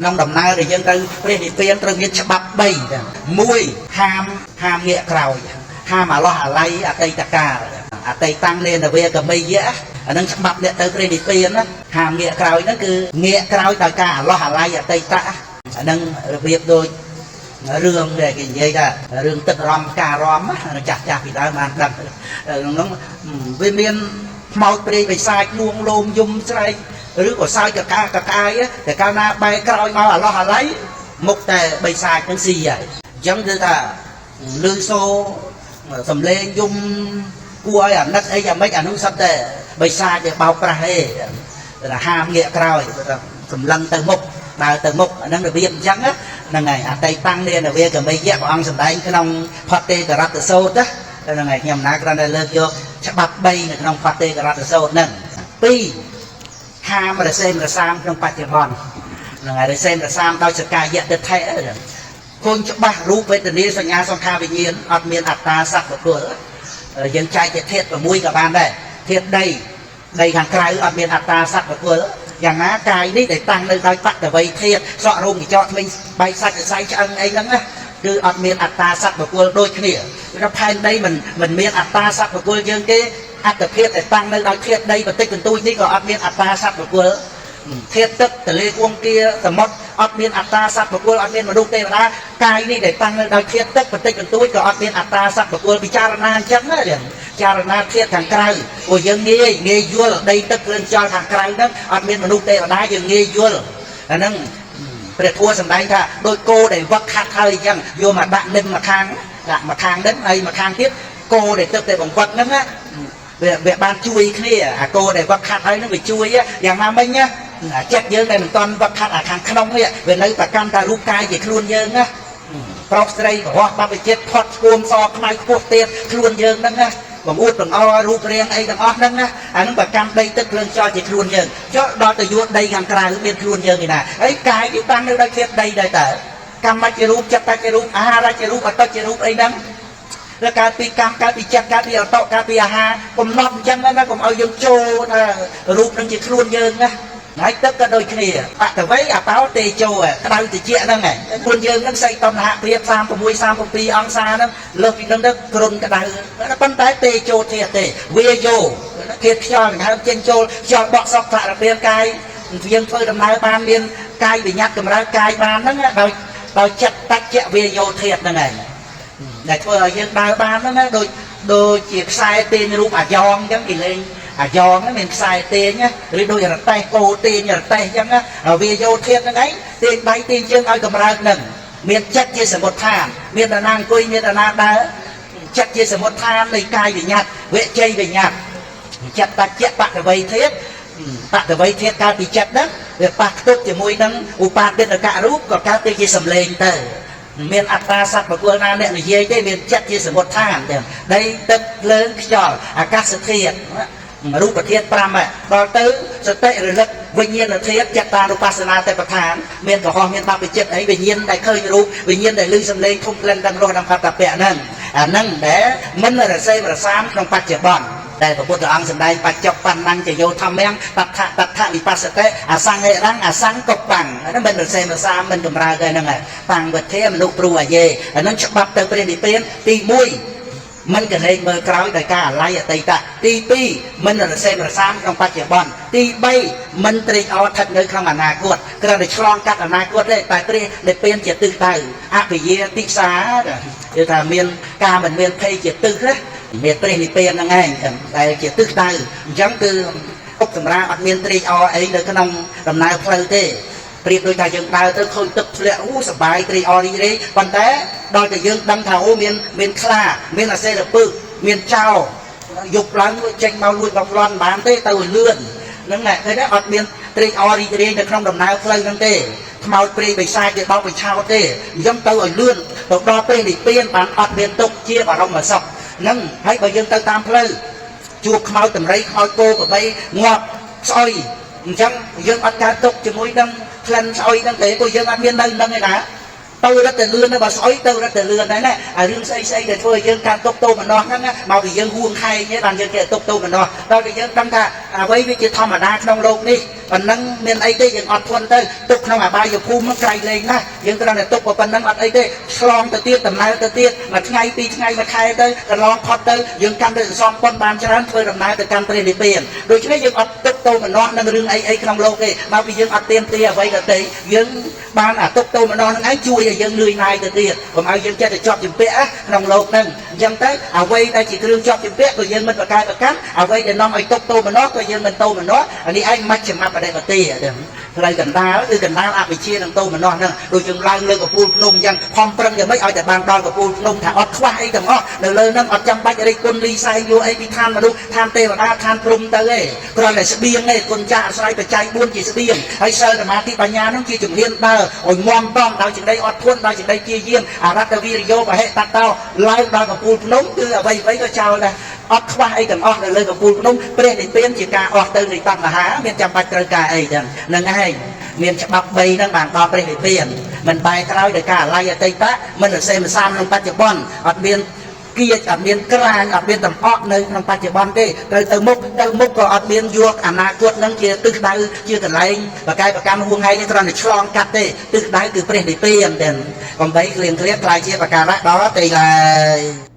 ក្នុងដំណើរដែលយើងទៅព្រះនិព្វានត្រូវមានច្បាប់3 1ហាមងាកក្រោយហាមអាឡោះអាល័យអតីតកាលអតីតាំងនេនវេកមីយៈអានឹងច្បាប់អ្នកទៅព្រះនិព្វានណាហាមងាកក្រោយហ្នឹងគឺងាកក្រោយដោយការអាឡោះអាល័យអតីតៈអានឹងរបៀបដូចរឿងដែលគេនិយាយថារឿងទឹករំការរំចាស់ចាស់ពីដើមបានដឹងក្នុងវាមានខ្មោចព្រាយបិសាចលួងលោមយំស្រែកឬក៏សើចកកាកកាយតែកាលណាបែកក្រោយមកអាឡោះអាល័យមុខតែបិសាចនឹងស៊ីហើយអញ្ចឹងគឺថាលឺសូសំលេងយំគួរឲ្យអាណិតអីយ៉ាងម៉េចអានោះសត្វតែបិសាចវាបោកប្រាស់ទេតែហាមងាកក្រោយសម្លឹងទៅមុខដើរទៅមុខអានឹងរបៀបអញ្ចឹងហ្នឹងហើយអតីតាំងនេនវេកមីយៈព្រះអង្គសម្ដែងក្នុងផតេករតសោតណាហ្នឹងហើយខ្ញុំណាគ្រាន់តែលើកយកច្បាប់3នៅក្នុងផតេករតសោតហ្នឹង2ហាមរសេមរសាមក្នុងបច្ចុប្បន្នហ្នឹងហើយរសេមរសាមដោយសកាយៈទិដ្ឋិឃើញច្បាស់រូបវេទនាសញ្ញាសង្ខារវិញ្ញាណអត់មានអត្តាសត្វបុគ្គលយើងចែកជាធាតុ6ក៏បានដែរធាតុដីដីខាងក្រៅអត់មានអត្តាសត្វបុគ្គលយ៉ាងណាកាយនេះដែលតាំងនៅដោយបតវ័យធាតុសក់រោមកញ្ចក់ធ្មេញបែកសាច់សរសៃឆ្អឹងអីហ្នឹងណាគឺអត់មានអត្តាសត្វបុគ្គលដូចគ្នាគឺផែនដីមិនមានអត្តាសត្វបុគ្គលយើងទេអត្តភាពដែលតាំងនៅដោយធាតុដីបន្តិចបន្តួចនេះក៏អត់មានអត្តាសត្វបុគ្គលធាតុទឹកទលេគួងគាសមុទ្រអត់មានអត្តាសត្វបុគ្គលអត់មានមនុស្សទេវតាកាយនេះដែលតាំងនៅដោយធាតុទឹកបន្តិចបន្តួចក៏អត់មានអត្តាសត្វបុគ្គលពិចារណាអញ្ចឹងណាចារណាធាតុខាងក្រៅព្រោះយើងងាយងាយយល់ដីទឹកគ្រឿងខ្យល់ខាងក្រៅហ្នឹងអត់មានមនុស្សទេវតាយើងងាយយល់អាហ្នឹងព្រះធម៌សម្ដែងថាដោយគោដែលវឹកខាត់ហើយអញ្ចឹងយកមកដាក់នឹមមកខាងដាក់មកខាងនឹមហើយមកខាងទៀតគោដែលទឹកតែបង្វឹកហ្នឹងណាវាបានជួយគ្នាអាគោដែលវឹកខាត់ហើយហ្នឹងវាជួយយ៉ាងណាមិញណាចិត្តយើងដែលមិនតន់វឹកខាត់អាខាងក្នុងនេះវានៅប្រកាន់តែរូបកាយជាខ្លួនយើងណាប្រុសស្រីកុហកបព្វជិតផុតស្គមសខ្មៅខ្ពស់ទៀតខ្លួនយើងហ្នឹងណាបង្អួតបង្អរូបរាងអីទាំងអស់ហ្នឹងណាអាហ្នឹងប្រកាន់ដីទឹកភ្លើងខ្យល់ជាខ្លួនយើងចុះដល់ទៅយកដីខាងក្រៅមានខ្លួនយើងឯណាហើយកាយវាតាំងនៅដោយធាតុដីដែរតើកម្មជារូបចិត្តជារូបអាហារជារូបអត្តជារូបអីហ្នឹងឬកើតពីកម្មកើតពីចិត្តកើតពីអត្តកើតពីអាហារកំណត់អញ្ចឹងណាកុំឲ្យយើងចូលថារូបនឹងជាខ្លួនយើងណាហើយទឹកក៏ដូចគ្នាបតវ័យអបោទេជោក្តៅតិចហ្នឹងឯងខ្លួនយើងហ្នឹងសីតុណ្ហភាព36 37អង្សាហ្នឹងលើសពីហ្នឹងទៅគ្រុនក្តៅប៉ុន្តែទេជោធាតុទេវាយោធាតុខ្យល់ដង្ហើមចេញចូលខ្យល់បក់សក់សារពាង្គកាយយើងធ្វើដំណើរបានមានកាយវិញ្ញាតកម្រើកាយបានហ្នឹងដោយចិត្តតច្ចវាយោធាតុហ្នឹងឯងដែលធ្វើឲ្យយើងដើរបានហ្នឹងណាដូចជាខ្សែទាញរូបអាយ៉ងអញ្ចឹងគេលេងអាយ៉ងហ្នឹងមានខ្សែទាញឬដូចរទេះគោទាញរទេះអញ្ចឹងណាវាយោធាតុហ្នឹងឯងទាញដៃទាញជើងឲ្យកម្រើកហ្នឹងមានចិត្តជាសមុទ្ឋានមានតាណាអង្គុយមានតាណាដើរចិត្តជាសមុទ្ឋាននៃកាយវិញ្ញាតវិជ័យវិញ្ញាតចិត្តតច្ចៈបតវ័យធាតុបតវ័យធាតុកើតពីចិត្តហ្នឹងវាប៉ះខ្ទប់ជាមួយនឹងឧបាទិនករូបក៏កើតទៅជាសម្លេងទៅមានអត្តាសត្វបុគ្គលណាអ្នកនិយាយទេមានចិត្តជាសមុទ្ឋានទាំងដីទឹកភ្លើងខ្យល់អាកាសធាតុរូបធាតុ5ដល់ទៅសតិរលឹកវិញ្ញាណធាតុចតានុបស្សនាទេពឋានមានកុហកមានបព្វជិតអីវិញ្ញាណដែលឃើញរូបវិញ្ញាណដែលឮសំឡេងធំក្លិនដឹងរសដឹងផតពៈហ្នឹងអាហ្នឹងដែលមិនរសេមរសាមក្នុងបច្ចុប្បន្នដែលព្រះពុទ្ធអង្គសម្ដែងបច្ចុប្បន្នចយោធម្មំតថតថវិបស្សតិអសង្ហិរੰអសង្កបាំងហ្នឹងមិនរសេមរសាមមិនកម្រើកហ្នឹងតាំងវិធាមនុស្សព្រួអាយេអាហ្នឹងច្បាប់ទៅព្រះនិព្វានទី1មិនកលេចមើលក្រោយដោយការអាល័យអតីតទី2មិនរសេមរសាមក្នុងបច្ចុប្បន្នទី3មិនត្រេកអរស្ថិតនៅក្នុងអនាគតគ្រាន់តែឆ្លងកាត់អនាគតទេតែព្រះនិព្វានជាទិសដៅអភិយាទិសាគឺថាមានការមិនមានភ័យជាទិសណាមានព្រះនិព្វានហ្នឹងឯងដែលជាទិសដៅអញ្ចឹងគឺឧបសម្រាប់អត់មានត្រេកអរអីនៅក្នុងដំណើរផ្លូវទេប្រៀបដូចថាយើងដើរទៅឃើញទឹកធ្លាក់អូសបាយត្រេកអររីករាយប៉ុន្តែដល់តែយើងដឹងថាអូមានខ្លាមានអាសេរពឹសមានចោរយប់ឡើងចេញមកលួចមកប្លន់បានទេទៅលឿនហ្នឹងណែឃើញទេអត់មានត្រេកអររីករាយនៅក្នុងដំណើរផ្លូវហ្នឹងទេខ្មោចព្រាយបិសាចគេបោកបញ្ឆោតទេអញ្ចឹងទៅឲ្យលឿនទៅដល់ព្រះនិព្វានបានអត់មានទុក្ខជាបរមសុខហ្នឹងហើយបើយើងទៅតាមផ្លូវជួបខ្មោចតម្រៃខ្មោចគោក្របីងាប់ស្អុយអញ្ចឹងយើងអត់កើតទុក្ខជាមួយនឹងក្លិនស្អុយហ្នឹងទេព្រោះយើងអត់មាននៅហ្នឹងឯណាទៅរត់តែលឿនបើស្អុយទៅរត់តែលឿនដែរណាអារឿងស្អីស្អីដែលធ្វើឲ្យយើងកើតទុក្ខទោមនស្សហ្នឹងមកពីយើងហួងខែងទេបានយើងគេទុក្ខទោមនស្សដល់តែយើងដឹងថាអ្វីវាជាធម្មតាក្នុងโลกនេះ ប៉ុណ្ណឹងមានអីទេយើងអត់ធន់ទៅទុកក្នុងអបាយភូមិក្រៃលែងណាស់យើងគ្រាន់តែទុកប៉ុណ្ណឹងអត់អីទេឆ្លងទៅទៀតដំណើរទៅទៀតមួយថ្ងៃពីរថ្ងៃមួយខែទៅកន្លងផុតទៅយើងកាន់តែសន្សំប៉ុនបានច្រើនធ្វើដំណើរទៅកាន់ព្រះនិព្វានដូច្នេះយើងអត់ទុកទោមនស្សនឹងរឿងអីអីក្នុងលោកទេមកពីយើងអត់ទៀមទាអ្វីក៏ទេយើងបានអាទុកទោមនស្សនឹងឯងជួយឲ្យយើងនឿយណាយទៅទៀតកុំឲ្យយើងចេះតែជាប់ជំពាក់ក្នុងលោកហ្នឹងអញ្ចឹងទៅអ្វីដែលជាគ្រឿងជាប់ជំពាក់ក៏យើងមិនប្រកែកប្រកាន់អ្វីដែលនាំឲ្យទុកទោមនស្សក៏យើងមិនទោមនស្សអានេះឯងមជ្ឈមបដិបទាផ្លូវកណ្ដាលគឺកណ្ដាលអវិជ្ជានិងទោមនស្សហ្នឹងដូចយើងឡើងលើកំពូលភ្នំអញ្ចឹងខំប្រឹងយ៉ាងម៉េចឲ្យតែបានដល់កំពូលភ្នំថាអត់ខ្វះអីទាំងអស់នៅលើហ្នឹងអត់ចាំបាច់រិះគន់លីសែងយកអីពីឋានមនុស្សឋានទេវតាឋានព្រំទៅទេគ្រាន់តែស្បៀងទេគុណចាស់អាស្រ័យបច្ច័យ4ជាស្បៀងហើយសិលសមាធិបញ្ញាហ្នឹងជាជំនាញដើរឲ្យមមតំដោយសេចក្តីអត់ធន់ដោយសេចក្តីជាយាមអរតវិរិយោបហិតតោឡើងដល់កំពូលភ្នំគឺអ្វីអ្វីក៏ចោលដែរអត់ខ្វះអីទាំងអស់នៅលើកំពូលភ្នំព្រះនិព្វានជាការអស់ទៅនៃតណ្ហាមានចាំបាច់ត្រូវការអីចឹងនឹងឯងមានច្បាប់3ហ្នឹងបានដល់ព្រះនិព្វានមិនបែរក្រោយដោយការអាល័យអតីតមិនអសេមសាមក្នុងបច្ចុប្បន្នអត់មានគៀចអត់មានក្រាញអត់មានតំអក់នៅក្នុងបច្ចុប្បន្នទេត្រូវទៅមុខទៅមុខក៏អត់មានយកអនាគតនឹងជាទិសដៅជាកន្លែងបកែប្រកម្មហួងហែងនេះគ្រាន់តែឆ្លងកាត់ទេទិសដៅគឺព្រះនិព្វានទាំងកំបីគ្លៀងគ្លៀកខ្លាយជាបការៈដល់ទេឡើយ។